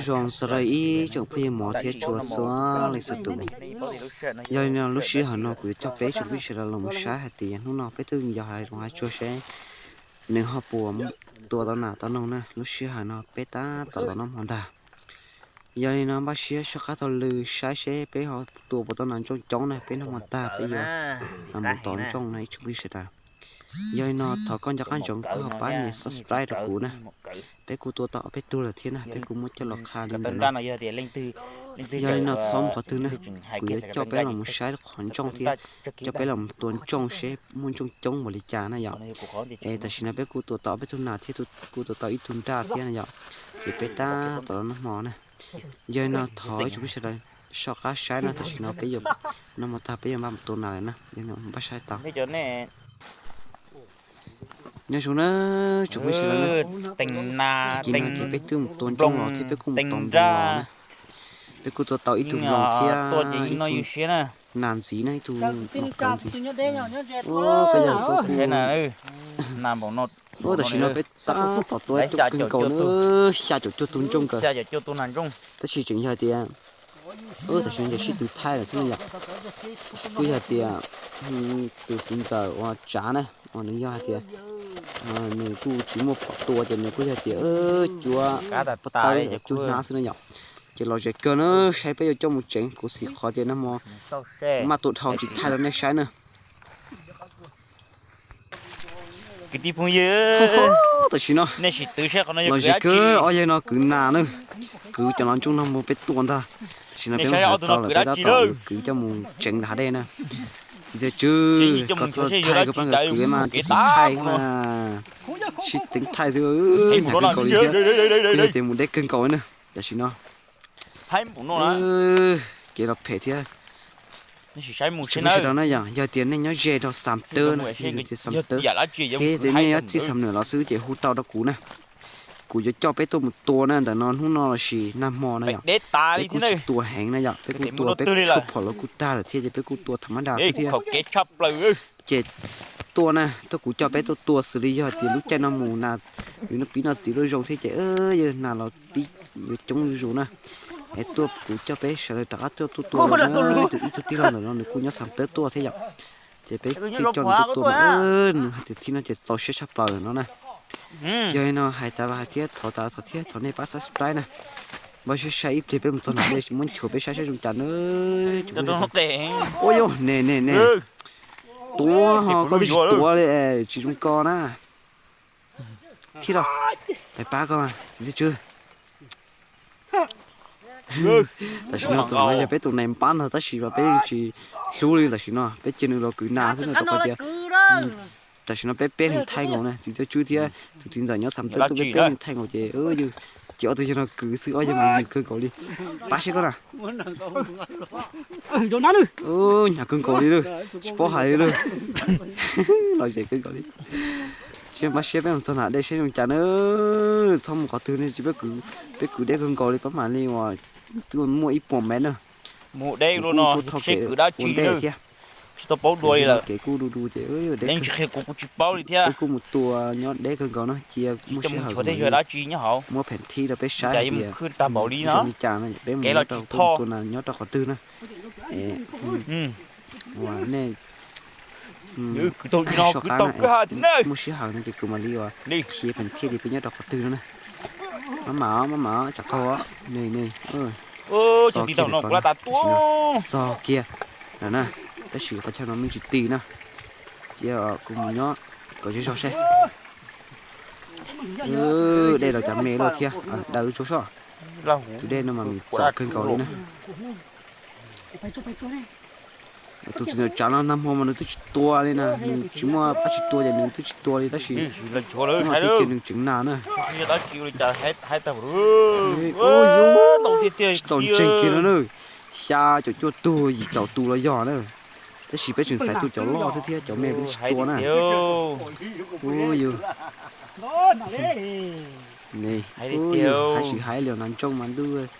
Zoo sawv daws ib tsoom phooj ywg mov thiab tshua txhua leej txhua tus. Yog li no lub sij hawm no kuv yuav coj peb tsoom phooj ywg sawv daws los mus saib hais tias hnub no peb twb yog hav zoov hav tsuag seb nws ho puas tua tau nas tau noog na. Lub sij hawm no peb tab tom los noj hmo ntag. Yog li no npaj siab soj qab taug lw saib seb peb ho tua puas tau nas ntsooj coob na, peb noj hmo tag peb yuav mus tos ntsooj na ib tsoom phooj ywg sawv daws. Yog li no thov koj nco qab ntsoov koj ho pab nias subscribe rau kuv na. Peb kuj tua tau ob peb tug lawm thiab na, peb kuj muab coj los qha li ntawm no. Yog li no txhob mus qhov twg na, kuv yuav coj peb los mus saib qhov ntsooj thiab coj peb los mus tua ntsooj seb muaj ntsooj coob npaum li cas na yom. Es tam sim no peb kuj tua tau ob peb tug nas thiab kuj tua tau ib tug nraj thiab na yom. Ces peb tab tom los noj hmo na. Yog li no thov ib tsoom phooj ywg sawv daws soj qab saib no, tam sim no peb yuav noj hmo tag peb yuav npaj mus tua nas lawm na, yog li no npaj saib tau. Nyob zoo na tsoom phooj ywg sawv daws na, tag kis no ces peb twb mus tua ntsooj los thiab peb kuj mus tos nploos los na. Peb kuj tua tau ib tug nploos thiab ib tug nas ntxiv na, ib tug nploos kawv ntxiv. Ua koj yog koj kuj Ua tam sim no peb tab tom tua coob kawg nkaus na, xya caum cuaj tug ntsooj kawg. Tab sis tseem yog tias, ua tam sim no ces sib tw thaij lawm xwb na yom. Kuj yog tias tus txiv ntxawm uas tsav na, uas nws yog hais tias nws kuj tsis muaj phom tua ces nws kuj yog tias cuab pov tawb cuab hnab xwb na yom. Ces lom zem kawg na, saib peb yuav coj mus tsev, kuv xav qhov tias nag hmo maj tua dhau tsis thaij rau nej saib na. Tam sim no lom zem kawg, ob yawg no kwv nas na, kwv cov nas ntsooj no mus peb tua ntag. Tam sim no peb mus hais tau lawm, peb tab tom yuav kwv coj mus tsev ntawm hav dej na. Txiv Txawj Tswb, koj txhob thaij koj pab nkawd kwv mas, ces kuv thaij mas sib teev thaij xwb, hnyav kawg nkaus li thiab. Kuj yog tias mus deb kawg nkaus na tam sim no. Kev los phem thiab. Tsis sawv daws na yom, yog tias nej nyob ze rau Xam Tawb na, yog tias Xam Tawb thiab tias nej nyob txij Xam Nuam los xwb ces hu tau rau kuv na. Kuv yuav coj peb tuaj mus tua na ntawm no hnub no lossis nag hmo na yom. Peb kuj tsis tua heev na yom, peb kuj tua peb tshuaj phom los kuj tag lawm thiab ces peb kuj tua tham mab das xwb thiab. Ces tuaj na, tuaj kuv coj peb tuaj tua xws li yog tias lub caij no mus nas, yus no pib noj txiv lub zoo thiab ces yog nas los pib yuav coob zuj zus na. Es tuaj kuv coj peb sawv daws rov qab tuaj tuaj tua na, tus ib tug tij laug ntawm no nws kuj nyob Xam Tawb tuaj thiab yom. Ces peb thiaj coj nws tuaj tua mas nws hais tias thib no ces txaus siab tshaj plaws lawm no na. Yog li no hais tas los hais thiab thov tas los thov thiab thov nej pab subscribe na. Npaj siab saib ib pliag peb mus txog nram dej muab nchuav peb saib saib zoo cas na. Ua yog ne ne ne, tuav ho koj twb tsis tuav li, tsis zoo ko na. Thiab los, pab pab koj mas txiv Txawj Tswb. Tam sim no tus no yog peb tus nais npab no tab sis mas peb yeej tsis hlub li tam sim no, peb cia nws los kwv nas xwb no rau qhov tias tam sim no peb peb leeg thaij nkaus na, txiv Txawj Tswb thiab tus txiv ntxawm nyob Xam Tawb tuaj peb peb leeg thaij nkaus ces ces ob tug yawg no kwv xwb, ob yawg mas yws kawg nkaus li. Pab seb koj na. Hnyav kawg nkaus li lawm, tsis paub hais li lawm. Lom zem kawg nkaus li. Tsis npaj siab peb mus txog nram dej seb zoo cas na. Txhob mus qhov twg ne, peb kwv deb kawg nkaus li, pab mam li uas twb muaj ib puas mev na. Kuv kuj tuaj thauj kev ua ntej thiab. Tam sim no kev kuj du du ces deb kawg. Peb kuj mus tua nyob deb kawg nkaus na, cia muaj sij hawm muab pheem thib rau peb saib hais tias zoo li cas no, peb mus nyob rau, kuj mus tua nas nyob rau qhov twg na. Uas nej soj qab na, muaj sij hawm no ces kuv mam li uas qhia pheem thib tias peb nyob rau qhov twg no na. Maj mam maj mam tsam qaug ne ne. Txog kiag lawm ko, txog kiag lawm na, tab sis qhov chaw no me ntsis ti na. Cia kuv mus nyob kom zej zog seb. Dej los cas me luaj thiab, daws tsuag soj. Tus dej no mas txaus kawg nkaus li na. Tus txiv ntxawm tsav no nag hmo mas nws twb tsis tua li na, nws tsis muaj dab tsi tua ces nws twb tsis tua li tab sis no thiab ces nws tseem nas na. Tsis txaus ntseeg kiag no na. Xya caum cuaj tug yim caum tus los yog na, tab sis peb tseem xaiv tua cov loj xwb thiab cov me peb tsis tua na. Yus hais tsis hais li nas ntsooj mas ntuj.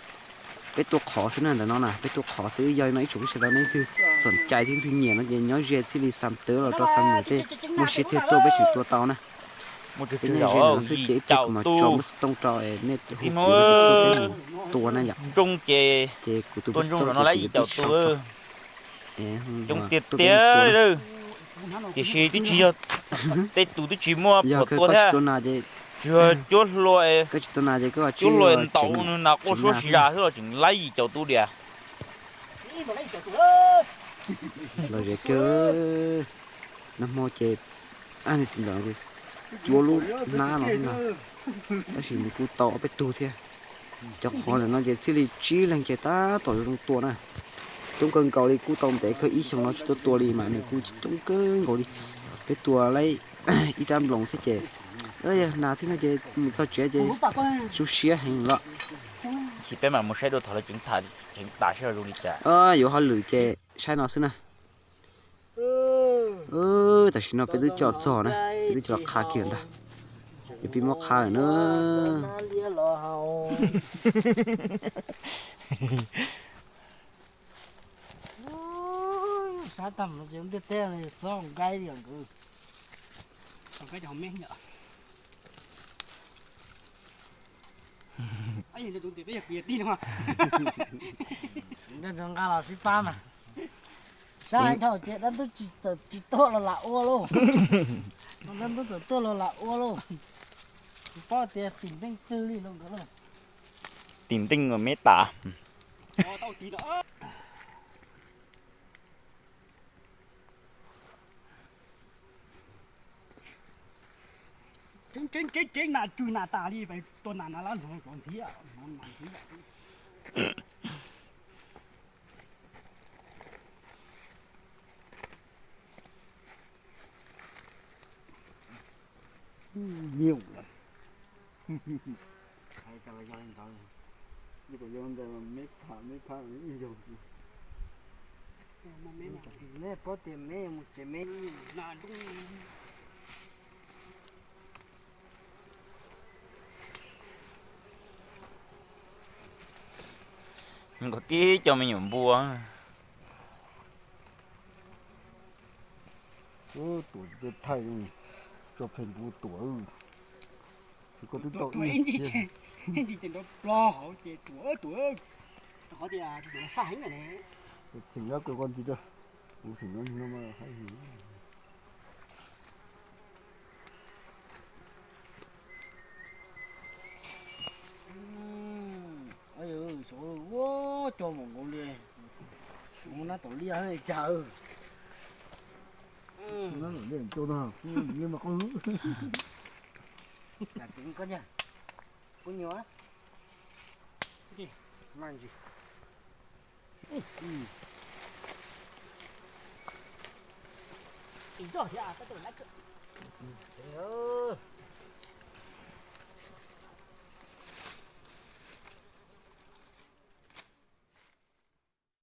Peb tua qhov xwb na ntawm no na, peb tua qhov xwb, yog li no ib tsoom phooj ywg sawv daws nej leej twg xoom cai thiab leej twg nyiam no ces nyob ze txij li Xam Tawb los rau Xam Nuam tej muaj siab tiag tuaj peb tseem tua tau na. Peb nyob ze ntawm no xwb ces ib pliag kuv mam tso muab xov tooj rau es nej hu kuv no ces tuaj peb mus tua na yom. Ces kuv tus peb tau ces kuv yuav pib sau tso. Coob tiag tiag li lawm. Tiam sis twb tsis yog, tej tus twb tsis muaj phuam tua thiab. Tsis yog cuab hlua, cuab hlua ntaus nws nas quaj suab si zas xwb los tseem laib yim caum tus diam. Los zem kawg. Nag hmo ces nws txiv ntxawm cuab lub hnab no xwb ntag, tab sis nws kuj tau ob peb tug thiab. Cov qhov ntawm no ces thiaj li tsib leeg ces tab tom zoo tua na. Coob kawg nkaus li, kuj tau ntev kawg ib xyoos no tsis tau tua li mas nws kuj coob kawg nkaus li. Peb tua laib ib rab nploos thiab ces, yog nas thiab no ces mus txog tsev ces tu siab heev lawm. Sim peb mam mus saib dua thaum lawv tseev tas seb zoo li cas. Yuav hauj lwm ces saib no xwb na. Tam sim no peb twb coj txog na, peb twb coj los qha kiag ntag. Yuav pib muab qha lawm na. Sab tag no ces ntiaj teb txob nqaib li nkawd. Nqaib cov me nyuam. Nqa los sib pab mas. Sab dhau ces dab ntub tsis txawm tsis tuaj los lam ua lauj. Dab ntub txawm tuaj los lam ua lauj. Tsis paub tias tim nteej twg li lauj nkawd lauj. Tim nteej me tas. Tseeb tseeb tseeb nas tsw nas tas li, tua nas nas lab nrog cov ntxiv. Nyium lawm. Hais tas los yog li ntawd, yog kom yog ntawd me pham me pham ib yog. Neb paub tias me mus tsev me. Nkaus tib co me nyuam npua. Tuam thaij tso phem npua tuam. Koj twb tau ib ncig ces nrov ploog hauv ces tuam tuam. Rau qhov tias sab heev lawm ne. Tseem lawv koj ntxiv rau, kuv tseem no mas haib heev. Ua cov mus nkaus li, mus nab tom liaj cas. Nab tom liaj cua no, liaj mas qub. Koj nyuam,